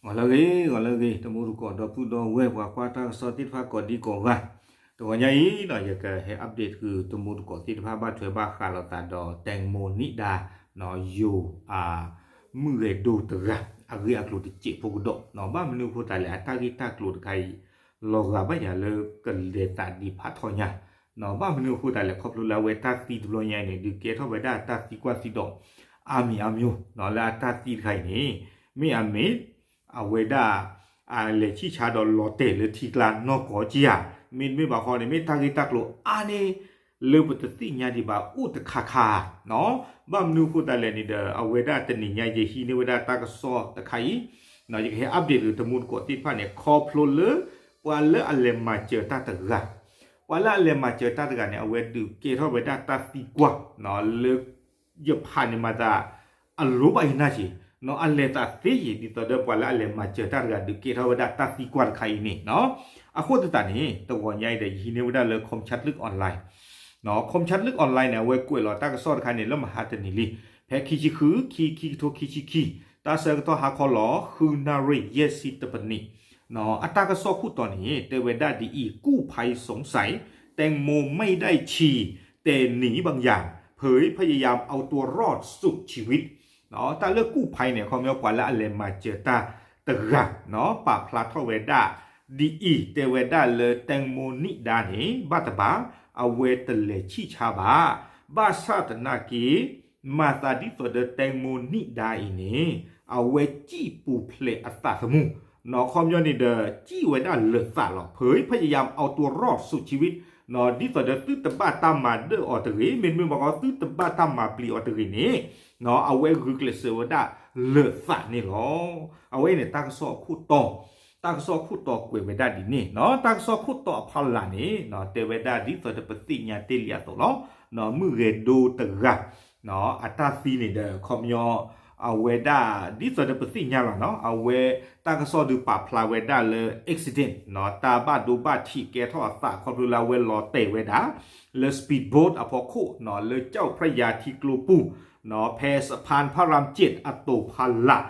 ဂီၤလၢအဂ့ၤ ဂီၤလၢအဂ့ၤ တမူတကိးဒီပုၢ်ဒီဝဲၢ် ပှၤကွၢ်တၢ်ကစီၣ်သ့ၣ်တဖၣ်ကိးဒံကိးဂၤ, တဂီၤညါအံၤနီၤ ယကဟဲ update ဃုာ်တမူတကိးသ့ၣ်တဖၣ် ဘၣ်ထွဲဘၣ်ဃးလိာ်သးဒီး တၢ်မိၢ်နံၣ်ဒါ နီၤ ယိၤ အ မုၢ်ဂဲၤဒိတဂၤ အဂ့ၢ်အကျိၤတစဲးဖိကဒီးနီၤ. ဘၣ်မနုၤအဃိသတးလဲၣ် အတၢ်ဂ့ၢ်တၢ်ကျိၤတခါအံၤ လီၤဂာ်ဘၣ်ယၤလၢကလဲၤသးဒံးဖးထီညါနီၤ. ဘၣ်မနုၤအဃိသတးလဲၣ် ခီဖျိလၢအဝဲတၢ်သံတဘျီညါအံၤန့ၣ် ဒုးကဲထီၣ်ဝဲဒၣ်တၢ်သံကွၢ်သံဒိး အါမံၤအါမံၤနီၤ. လၢအတၢ်သံတခါအံၤန့ၣ် မ့ၢ်အမ့ၢ် အဝဲဒၣ် အလဲၤဆံၣ်ဆါဒီးလီၤတဲာ်လၢထံကျါနီၢ်ကီၢ်က့ဧါ, မ့တမ့ၢ်ဘၣ်ဃီန့ၣ် မ့ၢ်တၢ်ဂ့ၢ်တၢ်ကျိၤအါန့ၣ် လၢပတသ့ၣ်ညါဒံးဘၣ် အိၣ်တခါခါနီၤ. ဘၣ်မနုၤအဃိသတးလဲၣ်န့ၣ်ဒီး အဝဲဒၣ်တနံၤညါယဟံးန့ၢ်ဝဲဒၣ်တၢ်ကစီၣ်တခါအံၤနီၤ ယကဟဲ update ဃုာ်တမူတကိးသ့ၣ်တဖၣ်န့ၣ် ခီဖျိလၢ ပှၤလၢအလဲၤမၤစၢၤတၢ်တဂၤ ပှၤလၢအလဲၤမၤစၢၤတၢ်တဂၤန့ၣ် အဝဲဒုးကဲထီၣ်ဝဲဒၣ်တၢ်သံကွၢ်နီၤ လၢ ယဖးန့ၣ်မၤသး အလိၤဘၣ်ယနၢ်က့ၤနီၤ အလဲၤသးသ့ယံၤ ဒ်သိးဒီးပှၤလၢအလဲၤမၤစၢၤတၢ်တဂၤ ဒုးကဲထီၣ်ဝဲဒၣ်တၢ်သံကွၢ်တခါအံၤန့ၣ်နီၤ. အဃိသတးန့ၣ် တဂီၤညါအံၤဒီး ယဟံးန့ၢ်ဝဲဒၣ်လၢ ခီမချၢၣ်တလၢ online နီၤ ခီမချၢၣ်တလၢ online န့ၣ် အဝဲကွဲးလီၤတၢ်ကစီၣ်တခါန့ၣ် လၢမဟါတနံၤလံ ဖဲခံဆံဃု ခံ ခံကထိခံဆံခံ တၢ်ဆၢကတီၢ်ဟါခီလီၤ ဃုနၣ်ရံၣ် ယဲၢ်ဆံတပနံး အတၢ်ကစီၣ်ခိၣ်တီန့ၣ် တဲဝဲဒၣ်ဒ်အံၤ กู้ภัยสงสัย แตงโมไม่ได้ฉี่ แต่หนีบางอย่าง เผยพยายามเอาตัวรอดสุดชีวิต တၢ်လၢ กู้ภัย န့ၣ် အခီပညီ ပှၤလၢအလဲၤမၤစၢၤတၢ်တဂၤနီၤ ပာ်ဖျါထီၣ်ဝဲဒၣ်ဒ်အံၤ တဲဝဲဒၣ်လၢ တၢ်မိၢ်နံၣ်ဒါန့ၣ် ဘၣ်တဘၣ် အဝဲတလဲၤဆံၣ်ဆါဘၣ် ဘၣ်ဆၣ်သနာ်က့ မၤသးဒ်သိးဒီး တၢ်မိၢ်နံၣ်ဒါအံၤန့ၣ် အဝဲစံၣ်ပူၤဖျဲးအသးသမူနီၤ အခီပညီန့ၣ်ဒီး စံၣ်ဝဲဒၣ်လၢာ်သးလီၤ เผยพยายามเอาตัวรอดสุดชีวิต နီၤ ဒ်သိးဒီးသုတဘၣ်တၢ်မၤဒၢၣ်အီၤတဂ့ၤ မ့တမ့ၢ်ဘၣ်ဃီ သုတဘၣ်တၢ်မၤပျံၤအီၤတဂ့ၤန့ၣ်နီၤ အဝဲဂုာ်ကျဲးစၢးဝဲဒၣ်လၢာ်သးန့ၣ်လီၤ. အဝဲအံၤန့ၣ် တၢ်ကစီၣ်အခိၣ်တီ တၢ်ကစီၣ်ခိၣ်တီကွဲးဝဲဒၣ်ဒ်န့ၣ်နီၤ တၢ်ကစီၣ်ခိၣ်တီအဖီလာ်န့ၣ်နီၤ တဲဝဲဒၣ်ဒ်သိးဒီးပသ့ၣ်ညါတ့ၢ်လံအသိးလီၤ မုၢ်ဂဲၤဒိတဂၤ အတၢ်သံန့ၣ်ဒီး အခီပညီ အဝဲဒၣ် ဒ်သိးဒီးပသ့ၣ်ညါလီၤနီၤ အဝဲ တၢ်ကစီၣ်ဒုးပာ်ဖျါဝဲဒၣ်လၢ accident နီၤ တၢ်ဘၣ်ဒိဘၣ်ထံးကဲထီၣ်အသး ခီဖျိလၢအဝဲလီၤတဲာ်ဝဲဒၣ် လၢ speedboat အဖီခိၣ်နီၤ လၢကၠီၣ်ဖြၣ်ယါထံကျိပူၤနီၤ ဖဲ สะพานพระรามเจ็ด အတိာ်ဖီလာ်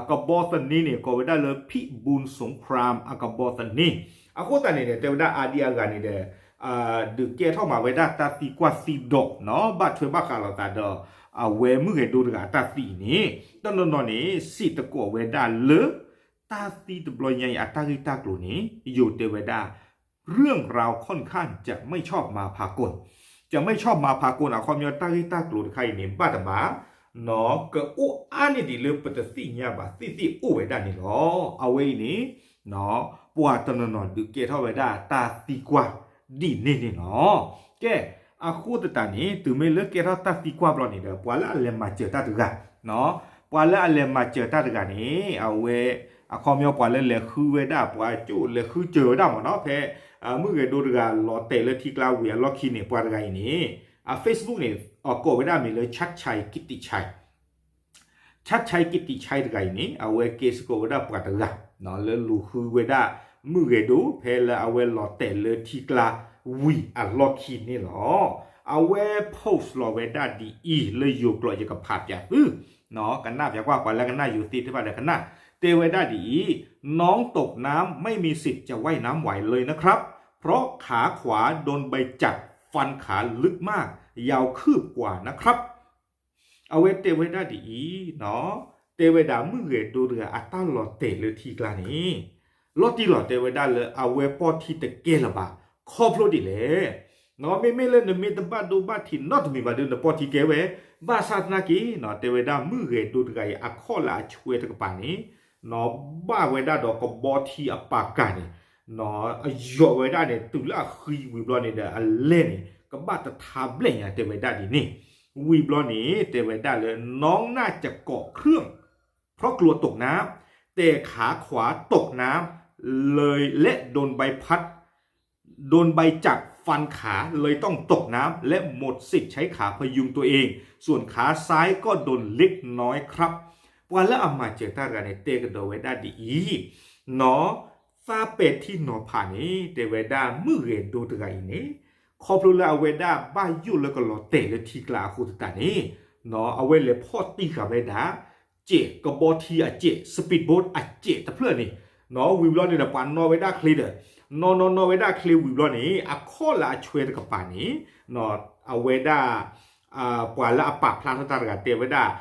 ကဘီသန့န့ၣ် ကိးဝဲဒၣ်လၢ พิบูลสงคราม အကဘီသန့ အဃိသတးန့ၣ်ဒီး တဲဝဲဒၣ်အါဒံအါဂၤန့ၣ်ဒီး ဒုးကဲထီၣ်မးဝဲဒၣ်တၢ်သံကွၢ်သံဒိးနီၤ ဘၣ်ထွဲဘၣ်ဃးလိာ်သးဒီး အဝဲမုၢ်ဂဲၤဒိတဂၤအတၢ်သံအံၤန့ၣ် တနီၤနီၤန့ၣ် စံးသကိးဝဲဒၣ်လၢ တၢ်သံတဘျီညါအံၤ အတၢ်ဂ့ၢ်တၢ်ကျိၤန့ၣ် ယိၤတဲဝဲဒၣ် เรื่องราวค่อนข้างจะไม่ชอบมาพากล จะไม่ชอบมาพากล အခီပညီ တၢ်ဂ့ၢ်တၢ်ကျိၤတခါအံၤန့ၣ် ဘၣ်တဘၣ်နီၤ ကအိၣ်အါန့ၢ်ဒံးလၢပတသ့ၣ်ညါဘၣ် သ့ၣ်သ့ၣ်အိၣ်ဝဲဒၣ်န့ၣ်လီၤ. အဝဲအံၤန့ၣ် ပှၤတနီၤနီၤဒုးကဲထီၣ်ဝဲဒၣ်တၢ်သံကွၢ်ဒ်န့ၣ်န့ၣ်လီၤ. ကဲ အဃိသတးန့ၣ် တုၤမ့ၢ်လၢကဲထီၣ်တၢ်သံကွၢ်ဘျီန့ၣ်ဒီး ပှၤလၢအလဲၤမၤစၢၤတၢ်တဂၤ ပှၤလၢအလဲၤမၤစၢၤတၢ်တဂၤန့ၣ် အဝဲ အခီပညီ ပှၤလၢလဲၤဃုဝဲဒၣ် ပှၤကၠိလဲၤဃုစၢၤဝဲဒၣ်မ့ၢ်နီၤ ဖဲ မုၢ်ဂဲၤဒိတဂၤလီၤတဲာ်လၢထံကျါဝံၤအလီၢ်ခံန့ၣ် ပှၤတဂၤအံၤန့ၣ် အ Facebook န့ၣ် အကိးဝဲဒၣ်မ့ၢ်လၢ ชัดชัยกิตติชัย ชัดชัยกิตติชัย တဂၤအံၤန့ၣ် အဝဲကဲစ့ၢ်ကီးဝဲဒၣ်ပှၤတဂၤ လၢလူၤဃုဝဲဒၣ် မုၢ်ဂဲၤဒိ ဖဲလၢအဝဲလီၤတဲာ်လၢထံကျါဝံၤအလီၢ်ခံန့ၣ်လီၤ. အဝဲ post လီၤဝဲဒၣ်ဒ်အံၤ လၢယိၤကျိာ်ယကဖးပၠးသု ကနၣ်ပၠးကွၢ် ပှၤလၢကနၣ်ယိၤသ့ၣ်တဖၣ်ဒီးကနၣ် တဲဝဲဒၣ်ဒ်အံၤ น้องตกน้ำไม่มีสิทธิ์จะว่ายน้ำไหวเลยนะครับ เพราะขาขวาโดนใบจักรฟันขาลึกมาก ยาวคืบกว่านะครับ အဝဲတဲဝဲဒၣ်ဒ်အံၤ တဲဝဲဒၣ်မုၢ်ဂဲၤဒိတဂၤ အတၢ်လီၤတဲာ်လၢထံကျါန့ၣ် လီၤတံၢ်လီၤတဲဝဲဒၣ်လၢအဝဲပီၢ်ထံတကဲလၢၤဘၣ် ခီဖျိဒ်လဲၣ် မ့မ့ၢ်လၢနမ့ၢ်တဘၣ်ဒိဘၣ်ထံးနီတမံၤဘၣ်ဒီး နပီၢ်ထံကဲဝဲ ဘၣ်ဆၣ်သနာ်က့ တဲဝဲဒၣ်မုၢ်ဂဲၤဒိတဂၤအံၤ အခီၣ်လၢအဆွဲတကပၤန့ၣ် ဘၣ်ဝဲဒၣ်ဒီးကဘီထံအပာ်ကၤန့ၣ် အယိးဝဲဒၣ်န့ၣ် တုၤလၢအဃံဝံၤဘျီန့ၣ်ဒီး အလဲၢ်န့ၣ် ကဘၣ်တထါဘျဲၣ်ညါ တဲဝဲဒၣ်ဒ်န့ၣ် ဝံၤဘျီန့ၣ် တဲဝဲဒၣ်လၢ น้องน่าจะเกาะเครื่อง เพราะกลัวตกน้ำ แต่ขาขวาตกน้ำเลยและโดนใบพัด โดนใบจักรฟันขาเลยต้องตกน้ำและหมดสิทธิ์ใช้ขาพยุงตัวเอง ส่วนขาซ้ายก็โดนเล็กน้อยครับ ပှၤလၢအမၤစၢၤတၢ်တဂၤန့ၣ် တဲကဒီးဝဲဒၣ်ဒ်အံၤ နီၢ် သးပဲာ်ထံနီၤဖးန့ၣ် တဲဝဲဒၣ်မုၢ်ဂဲၤဒိတဂၤအံၤန့ၣ် ခီဖျိလၢအဝဲဒၣ်ဘၣ်ယိၣ်လၢကလီၤတဲာ်လၢထံကျါအဃိသတးန့ၣ် နီၢ် အဝဲလဲၤဖီၣ်တံၢ်ဃာ်ဝဲဒၣ် စဲး ကဘီထံအစဲး speedboat အစဲးတဖျၢၣ်န့ၣ် နီၢ် ဝံၤဘျီန့ၣ်ဒီး ပှၤနီၣ်ဝဲဒၣ်ချ့ဒီး နီၢ်နီၢ်နီၣ်ဝဲဒၣ်ချ့ဝံၤဘျီန့ၣ် အခီၣ်လၢအဆွဲတကပၤန့ၣ် နီၢ် အဝဲဒၣ် ပှၤလၢအပာ်ဖျါထီၣ်တၢ်တဂၤတဲဝဲဒၣ်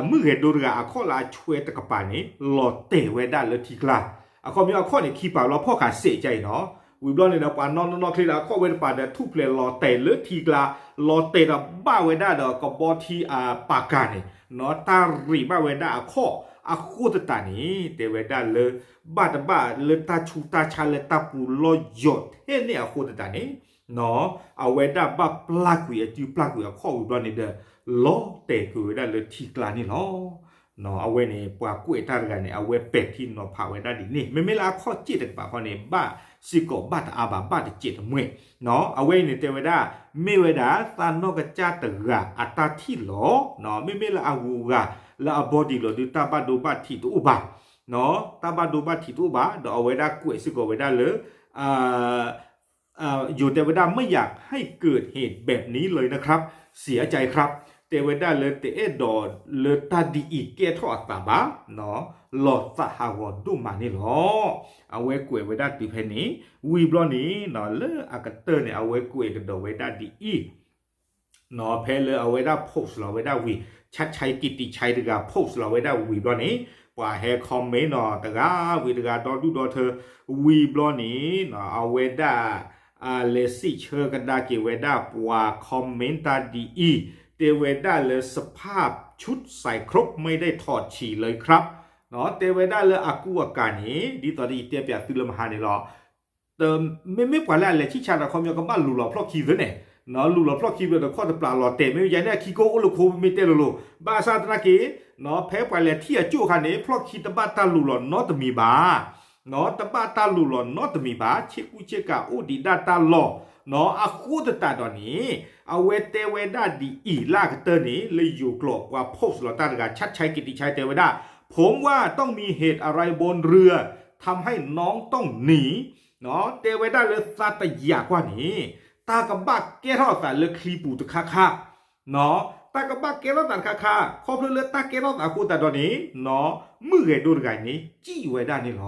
မုၢ်ဂဲၤဒိတဂၤ အခီၣ်လၢအဆွဲတကပၤန့ၣ် လီၤတဲာ်ဝဲဒၣ်လၢထံကျါ အခီပညီအခီၣ်န့ၣ် ခံပၤလီၤ ဖီၣ်ဃာ်စဲးကအံၤနီၢ် ဝံၤဘျီန့ၣ်ဒီး ပှၤနီၣ်နီၣ်နီၣ်ချ့ဒီး အခီၣ်ဝဲတပၤဒီး ထူၣ်ဖျဲးလီၤတဲာ်လၢထံကျါ လီၤတဲာ်ဒီးဘၣ်ဝဲဒၣ်ဒီးကဘီထံအပာ်ကၤန့ၣ် နီၢ် တၢ်ရံးဘၣ်ဝဲဒၣ်အခီၣ်အဃိသတးန့ၣ် တဲဝဲဒၣ်လၢ ဘၣ်တဘၣ်လၢတၢ်ဆူးတၢ်ဆါလၢတၢ်ပူၤလီၢ်ယိာ်ထဲန့ၣ်အဃိသတးန့ၣ် နီၢ် အဝဲဒၣ်ဘၣ်ပျၢ်ကွံာ်အစုပျၢ်ကွံာ်အခီၣ်ဝံၤဘျီန့ၣ်ဒီး လီၤတဲာ်ကွံာ်ဝဲဒၣ်လၢထံကျါန့ၣ်လီၤ. နီၢ် အဝဲန့ၣ် ပှၤကွဲးတၢ်တဂၤန့ၣ် အဝဲပဲာ်ထံနီၤဖးဝဲဒၣ်ဒ်န့ၣ် မ့မ့ၢ်လၢအခီၣ်စဲးတကပၤခီန့ၣ် ဘၣ်စ့ၢ်ကီးဘၣ်တအါဘၣ် ဘၣ်တစဲးတမှဲာ် နီၢ် အဝဲအံၤန့ၣ်တဲဝဲဒၣ် မ့ၢ်ဝဲဒၣ်သးနီၢ်ကစၢ်တဂၤအတၢ်ထံၣ်လီၤ နီၢ် မ့မ့ၢ်လၢအဂုၤအဂၤလၢအဘီဒံးလီၤဒုး တၢ်ဘၣ်ဒိဘၣ်ထံးတအိၣ်ဘၣ် နီၢ် တၢ်ဘၣ်ဒိဘၣ်ထံးတအိၣ်ဘၣ် ဒီးအဝဲဒၣ်ကွဲးစ့ၢ်ကီးဝဲဒၣ်လၢ ယိၤတဲဝဲဒၣ် ไม่อยากให้เกิดเหตุแบบนี้เลยนะครับ เสียใจครับ တဲဝဲဒၣ်လၢတအဲၣ်ဒိးလၢတၢ်ဒ်အံၤကဲထီၣ်အသးဘၣ် နီၢ် လီၤသးဟးဂီၤဒိၣ်မးန့ၣ်လီၤ. အဝဲကွဲးဝဲဒၣ်တုၤဖဲန့ၣ် ဝံၤဘျီန့ၣ် နီၢ် လၢအကတၢၢ်န့ၣ် အဝဲကွဲးကဒီးဝဲဒၣ်ဒ်အံၤ နီၢ် ဖဲလၢအဝဲဒၣ် post လီၤဝဲဒၣ်ဝံၤ ဆၣ်ဆဲးကံးတံးဆဲးတဂၤ post လီၤဝဲဒၣ်ဝံၤဘျီန့ၣ် ပှၤဟဲ comment နီၢ် တဂၤဝံၤတဂၤ ဒီဒူၣ်ဒီထၢ ဝံၤဘျီန့ၣ် နီၢ် အဝဲဒၣ် လဲၤစံးဆၢကဒါက့ၤဝဲဒၣ်ပှၤ comment တၢ်ဒ်အံၤ တဲဝဲဒၣ်လၢ สภาพชุดใส่ครบไม่ได้ถอดฉี่เลยครับ နီၢ် တဲဝဲဒၣ်လၢအကူအကၤန့ၣ် ဒ်သိးဒီးယတဲပၠးသုလၢမဟါန့ၣ်လီၤ မ့မ့ၢ်ပှၤလၢအလဲၤဆံၣ်ဆါဒီး ခီပညီကဘၣ်လူၤလီၤဖျီၣ်ခံသ့န့ၣ် နီၢ် လူၤလီၤဖျီၣ်ခံဘျီဒီး ခီၣ်တပျၢ်လီၤတဲာ် မ့ၢ်ယၤန့ၣ် အခံကိအိၣ်လၢခိ မ့ၢ်တဲလိၤလိၤ ဘၣ်ဆၣ်သနာ်က့ နီၢ် ဖဲပှၤလဲၤထံၣ်အကၠိၣ်အခါန့ၣ် ဖျီၣ်ခံတဘၣ်တၢ်လူၤလီၤနီတမံၤဘၣ် နီၢ် တဘၣ်တၢ်လူၤလီၤနီတမံၤဘၣ် ဆ့ကူဆ့ကၤအိၣ်ဒံးဒၣ်တၢ်လီၢ် နီၢ် အဃိသတးဒီးန့ၣ် အဝဲတဲဝဲဒၣ်ဒ်အံၤ လၢအကတၢၢ်န့ၣ် လၢယိၤကျိာ်ပှၤ post လီၤတၢ်တဂၤ ဆၣ်ဆဲးကံးတံးဆဲး တဲဝဲဒၣ် ผมว่าต้องมีเหตุอะไรบนเรือ ทำให้น้องต้องหนี နီၢ် တဲဝဲဒၣ်လၢသးတယာ်ကွၢ်န့ၣ် တၢ်ကဘၣ်ကဲထီၣ်အသးလၢချံပူၤတခါခါ နီၢ် တၢ်ကဘၣ်ကဲထီၣ်သးတခါခါ ခီဖျိလၢတၢ်ကဲထီၣ်သးအဃိသတးဒီးန့ၣ် နီၢ် မုၢ်ဂဲၤဒိတဂၤအံၤန့ၣ် စံၣ်ဝဲဒၣ်န့ၣ်လီၤ.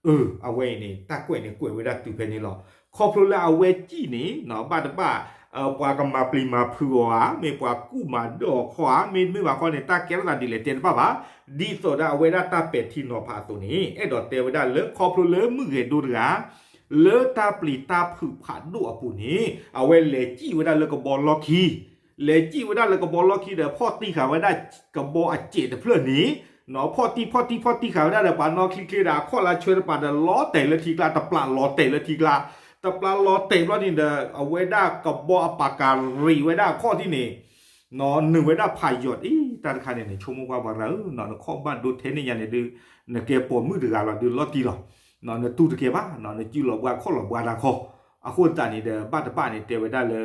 အၢ အဝဲအံၤန့ၣ် တၢ်ကွဲးန့ၣ်ကွဲးဝဲဒၣ်တုၤဖဲန့ၣ်လီၤ. ခီဖျိလၢအဝဲစံၣ်န့ၣ် နီၢ် ဘၣ်တဘၣ် ပှၤကမၤပျံၤမၤဖုးအီၤဧါ မ့ၢ်ပှၤကူၣ်မၤဒၢၣ်အီၤခီဧါ မ့တမ့ၢ်ဘၣ်ခီန့ၣ် တၢ်ကဲထီၣ်သးဒ်လဲၣ်တဲတဘၣ်ဘၣ်. ဒ်သိးဒီးအဝဲဒၣ်တၢ်ပဲာ်ထံနီၤဖးအသိးန့ၣ် အဲၣ်ဒိးတဲဝဲဒၣ်လၢခီဖျိလၢမုၢ်ဂဲၤဒိတဂၤ လၢတၢ်ပျံၤတၢ်ဖုးဖးဒိၣ်အပူၤန့ၣ် အဝဲလဲၤစံၣ်ဝဲဒၣ်လၢကဘီလီၢ်ခံ လဲၤစံၣ်ဝဲဒၣ်လၢကဘီလီၢ်ခံဒီး ဖီၣ်တံၢ်ဃာ်ဝဲဒၣ်ကဘီအစဲးတဖျၢၣ်န့ၣ် နီၢ် ဖီၣ်တံၢ်ဖီၣ်တံၢ်ဖီၣ်တံၢ်ဃာ်ဝဲဒၣ်ဒီး ပှၤနီၣ်ချံချ့ဒီး အခီၣ်လၢအဆွဲတပၤဒီး လီၤတဲာ်လၢထံကျါ တပျၢ်လီၤတဲာ်လၢထံကျါ တပျၢ်လီၤတဲာ်ဘျီန့ၣ်ဒီး အဝဲဒၣ်ကဘီအပာ်ကၤရံးဝဲဒၣ်အခီၣ်ထံးန့ၣ် နီၢ် နုာ်ဝဲဒၣ်ဖးယိာ်အံၤ တၢ်တခါန့ၣ်န့ၣ် ဆိကမိၣ်ကွၢ်ပှၤရၤဧၢ နီၢ် နခီၣ်ဘၣ်ဒိထဲန့ၣ်ယါန့ၣ်ဒုး နကဲပိာ်မုၣ်တဂၤလီၤဒုးလီၤတံၢ်လီၤ နီၢ် နတူၢ်တကဲဘၣ် နီၢ် နစုလီၤဘှါခီၣ်လီၤဘှါတၢ်ခီ အဃိသတးန့ၣ်ဒီး ဘၣ်တဘၣ်န့ၣ် တဲဝဲဒၣ်လၢ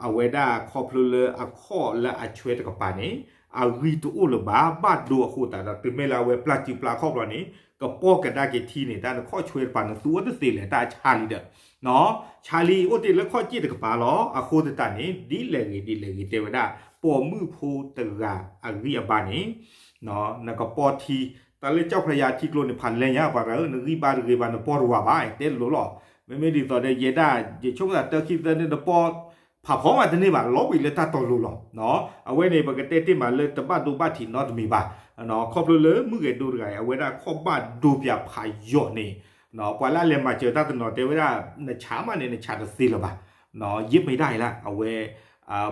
အဝဲဒၣ်ခီဖျိလၢအခီၣ်လၢအဆွဲတကပၤန့ၣ် အဂံၢ်တအိၣ်လၢၤဘၣ် ဘၣ်ဒိအဃိသတးဒီး တုၤမ့ၢ်လၢအဝဲပျၢ်စုပျၢ်ခီၣ်ဘျီန့ၣ် ကပီၢ်ကဒါက့ၤထံန့ၣ် တၢ်နခီၣ်ဆွဲတပၤ နသူအီၤတသ့လဲၣ် တၢ်ဆါလံဒီး နီၢ် ဆါလံအိၣ်တ့ၢ်လၢခီၣ်စ့ၣ်တကပၤလီၤ. အဃိသတးန့ၣ် ဒ်လဲၣ်ဂ့ၤဒ်လဲၣ်ဂ့ၤ တဲဝဲဒၣ် ပိာ်မုၣ်ဖိတဂၤအဂံၢ်အဘါန့ၣ် နကပီၢ်ထံ တၢ်လၢကၠီၣ်ဖျါယၤထံကျိန့ၣ် ဖးလဲညါပှၤရၤဧၢ နဂံၢ်ဘါတဂ့ၤဘၣ် နပီၢ်တဝၤဘၣ် တဲလိၤလီၤ. မ့မ့ၢ်ဒ်သိးဒီး ယဲဒၣ် ယဆိကမိၣ်သးတၢ်ခံသၢန့ၣ် နပီၢ်ဖးဖီမးတန့ၢ်ဘၣ် လီၤဘှံးလၢတၢ်တီၤလိၤလီၤ. အဝဲန့ၣ် ပကတဲတ့ၢ်မးလၢတဘၣ်ဒိဘၣ်ထံးနီတမံၤဘၣ်. ခီဖျိလၢမုၢ်ဂဲၤဒိတဂၤအံၤ အဝဲဒၣ်ခီၣ်ဘၣ်ဒိပၠးဖးယိာ်န့ၣ် ပှၤလၢအလဲၤမၤစၢၤတၢ်တနီၤတဲဝဲဒၣ် နဆါမးန့ၣ် နဆါတသ့လၢၤဘၣ်. ယ့ၢ်ပ့ၤဒၣ်အံၤလၢ အဝဲ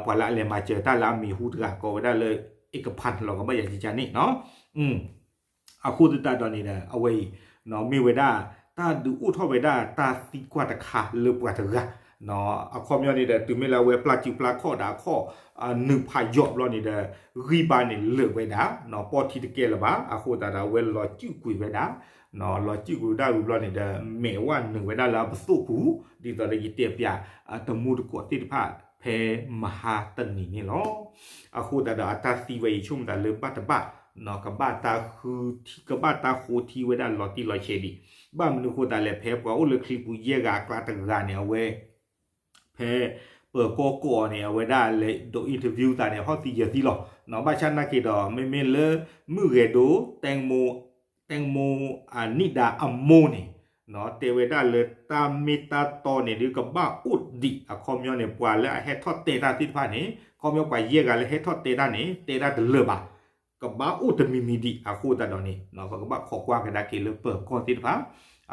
ပှၤလၢအလဲၤမၤစၢၤတၢ်လၢအမံၤဟူတဂၤ ကိးဝဲဒၣ်လၢ เอกพันธ์ လီၤကဘၣ်ယၤကကန့ၣ် အဃိသတးဒီးန့ၣ်ဒီး အဝဲအံၤ မ့ၢ်ဝဲဒၣ် တၢ်ဒုးအိၣ်ထီၣ်ဝဲဒၣ်တၢ်သံကွၢ်တခါလၢပှၤတဂၤ အခီပညီန့ၣ်ဒီး တုၤမ့ၢ်လၢအဝဲပျၢ်စုပျၢ်ခီၣ်ဒီးအခီၣ် နုာ်ဖးယိာ်ဘျီန့ၣ်ဒီး ဂံၢ်ဘါန့ၣ်လၢာ်ဝဲဒၣ် ပီၢ်ထံတကဲလၢၤဘၣ် အဃိသတးဒီးအဝဲလီၤစုၣ်ကွံာ်ဝဲဒၣ် လီၤစုၣ်ကွံာ်ဝဲဒၣ်ဝံၤဘျီန့ၣ်ဒီး မဲာ်ဝဲနုာ်ဝဲဒၣ်လၢအပသိၣ်ပူၤ ဒ်သိးဒီးယတဲပၠး တမူတကိးသ့ၣ်တဖၣ် ဖဲမဟါတနံၤန့ၣ်လီၤ. အဃိသတးဒီးအတၢ်သံဝဲအံၤ ဆိကမိၣ်သးလၢဘၣ်တဘၣ် ကဘၣ်တၢ်ဃုထံ ကဘၣ်တၢ်ဃိထံဝဲဒၣ်လီၤတံၢ်လီၤဆဲးဒံး ဘၣ်မနုၤအဃိသတးလဲၣ် ဖဲပှၤအိၣ်လၢချံပူၤယဲၢ်ဂၤအကျါတဂၤန့ၣ် အဝဲ ဖဲပ ပၢၤကီၢ်ကိးအီၤန့ၣ် အဝဲဒၣ်လဲၤဒိး interview သးန့ၣ် ဟီၣ်သံယၢၤသံလီၤ. ဘၣ်ဆၣ်နာ်က့ဒီး မ့မ့ၢ်လၢ မုၢ်ဂဲၤဒိ တဲမူ တဲမူအနံၣ်ဒါအမိၢ်န့ၣ် တဲဝဲဒၣ်လၢတၢ်မ့ၢ်တၢ်တီန့ၣ်ဒုးကဘၣ်အိၣ်ဒံးအခီပညီန့ၣ် ပှၤလၢအဟဲထီၣ်တဲတၢ်သ့ၣ်တဖၣ်န့ၣ် ခီပညီပှၤယဲၢ်ဂၤလၢဟဲထီၣ်တဲတၢ်န့ၣ် တဲတၢ်တလၢာ်ဘၣ် ကဘၣ်အိၣ်တမံၤမံၤဒံးအဃိသတးဒီးန့ၣ် ပကဘၣ်ခိးကွၢ်ကဒါက့ၤလၢပၢၤကီၢ်သ့ၣ်တဖၣ်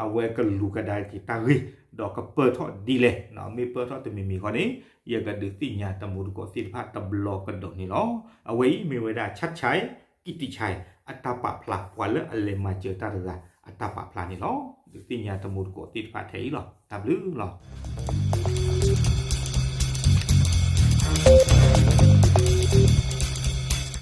အဝဲကလူၤကဒါက့ၤတၢ်ဂ့ၢ် ဒီးကပၢၢ်ထီၣ်ဒ်လဲၣ် မ့ၢ်ပၢၢ်ထီၣ်တမံၤမံၤဃီန့ၣ် ယကဒုးသ့ၣ်ညါတမူတကိးသ့ၣ်တဖၣ်တဘျီကဒီးန့ၣ်လီၤ. အဝဲအံၤမ့ၢ်ဝဲဒၣ် ဆၣ်ဆၣ် ကံၣ်တံၣ်ဆၣ် အတၢ်ပာ်ဖျါ ပှၤလၢအလဲၤမၤစၢၤတၢ်တဂၤအတၢ်ပာ်ဖျါန့ၣ်လီၤ. ဒုးသ့ၣ်ညါတမူတကိးသ့ၣ်တဖၣ်ထဲအံၤလီၤ. တၢ်ဘျုးလီၤ.